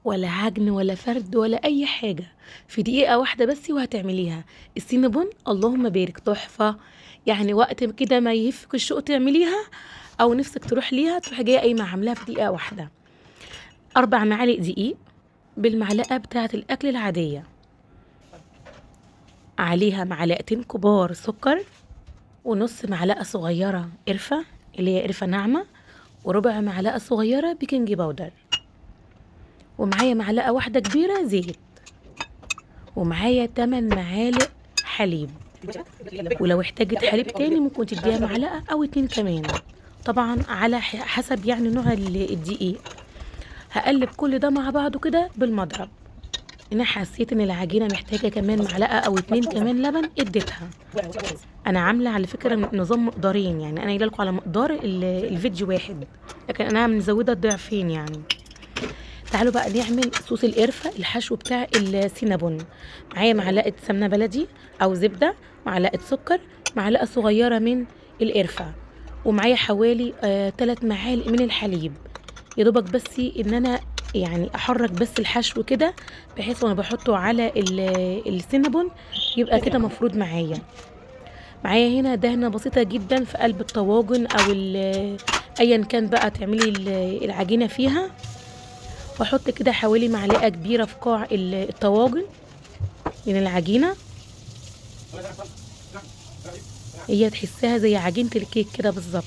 ولا عجن ولا فرد ولا اي حاجة، في دقيقة واحدة بس وهتعمليها. السينابون اللهم بارك تحفة، يعني وقت كده ما يهفك الشوق تعمليها او نفسك تروح ليها تروحي جاية قايمة عاملاها في دقيقة واحدة. 4 معالق دقيق بالمعلقة بتاعة الاكل العادية، عليها معلقتين كبار سكر ونص معلقة صغيرة قرفة اللي هي قرفة ناعمة، وربع معلقة صغيرة baking powder، ومعايا معلقة واحدة كبيرة زيت، ومعايا 8 معالق حليب، ولو احتاجت حليب تاني ممكن تديها معلقة او 2 كمان، طبعا على حسب يعني نوع الدقيق. هقلب كل ده مع بعضه كده بالمضرب. انا حسيت ان العجينة محتاجة كمان معلقة او 2 كمان لبن اديتها. انا عاملة على فكرة نظام مقدارين، يعني انا قايله لكم على مقدار الفيديو واحد، لكن انا مزودة الضعفين يعني. تعالوا بقى نعمل صوص القرفة الحشو بتاع السينابون. معايا معلقة سمنة بلدي او زبدة، معلقة سكر، معلقة صغيرة من القرفة، ومعايا حوالي 3 معالق من الحليب. يا دوبك بس ان انا يعني احرك بس الحشو كده، بحيث وانا بحطه على السينابون يبقى كده مفروض معايا. معايا هنا دهنة بسيطة جدا في قلب الطواجن او ايا كان بقى تعملي العجينة فيها. واحط كده حوالي معلقة كبيرة في قاع الطواجن من العجينة، هي تحسها زي عجينة الكيك كده بالظبط.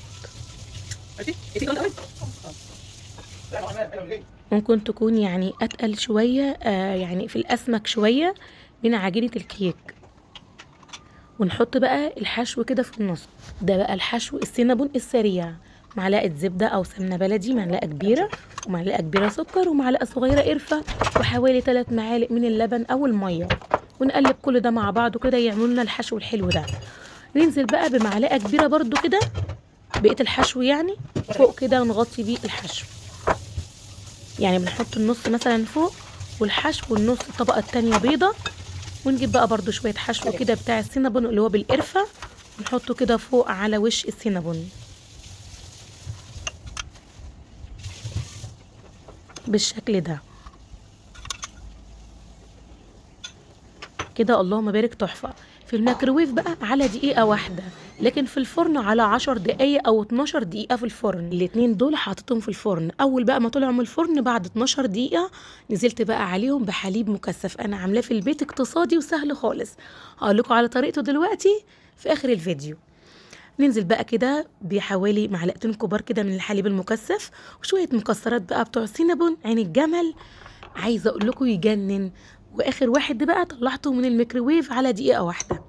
ممكن تكون يعني اتقل شوية، يعني في الاسمك شوية من عجينة الكيك. ونحط بقى الحشو كده في النص. ده بقى الحشو السينابون السريع. معلقة زبدة أو سمنة بلدي، معلقة كبيرة، ومعلقة كبيرة سكر، ومعلقة صغيرة قرفة، وحوالي 3 معالق من اللبن أو المية، ونقلب كل ده مع بعضه كده يعملوا لنا الحشو الحلو ده. ننزل بقى بمعلقة كبيرة برضو كده بقية الحشو يعني فوق كده، ونغطي بيه الحشو. يعني بنحط النص مثلا فوق والحشو، والنص الطبقة التانية بيضة، ونجيب بقى برضو شوية حشو كده بتاع السينابون اللي هو بالقرفة، ونحطه كده فوق على وش السينابون بالشكل ده كده. اللهم بارك تحفة. في الميكروويف بقى على دقيقة واحدة، لكن في الفرن على 10 دقايق او 12 دقيقة في الفرن. الاتنين دول حاططهم في الفرن. اول بقى ما طلعوا من الفرن بعد 12 دقيقة نزلت بقى عليهم بحليب مكثف، انا عاملاه في البيت اقتصادي وسهل خالص، هقول لكم على طريقته دلوقتي في اخر الفيديو. ننزل بقى كده بحوالي معلقتين كبار كده من الحليب المكثف، وشوية مكسرات بقى بتوع سينابون عين الجمل، عايزة اقول لكم يجنن. واخر واحد ده بقى طلعته من الميكروويف على دقيقة واحدة.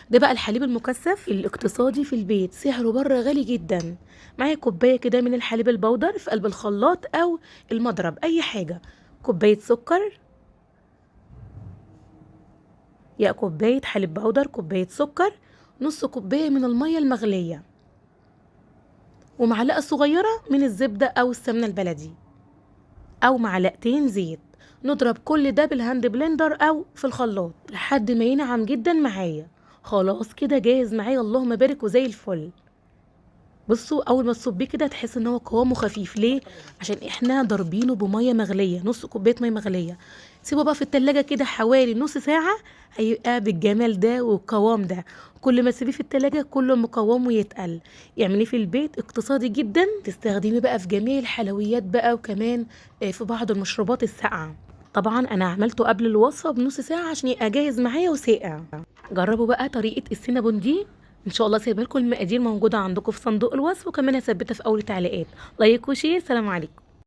ده بقى الحليب المكثف الاقتصادي في البيت، سعره بره غالي جدا. معايا كوباية كده من الحليب البودر في قلب الخلاط او المضرب اي حاجة، كوباية سكر، يا كوباية حليب بودر، كوباية سكر، نص كوباية من المية المغلية، ومعلقة صغيرة من الزبدة او السمنة البلدي، او معلقتين زيت. نضرب كل ده بال hand blender او في الخلاط لحد ما ينعم جدا معايا. خلاص كده جاهز معايا اللهم بارك وزي الفل. بصوا اول ما تصبيه كده تحس ان هو قوامه خفيف. ليه؟ عشان احنا ضاربينه بميه مغليه، نص كوباية مية مغليه. سيبه بقى في التلاجة كده حوالي نص ساعة، هيبقى بالجمال ده والقوام ده. كل ما تسيبيه في التلاجة كل ما قوامه يتقل. اعمليه في البيت اقتصادي جدا، تستخدميه بقى في جميع الحلويات بقى، وكمان في بعض المشروبات الساقعه. طبعا انا عملته قبل الوصفة بنص ساعة عشان يبقى جاهز معايا وساقع. جربوا بقى طريقه السينابون دي ان شاء الله، سايبه لكم المقادير موجودة عندكم في صندوق الوصف، وكمان هثبتها في اول تعليقات. like و share. سلام عليكم.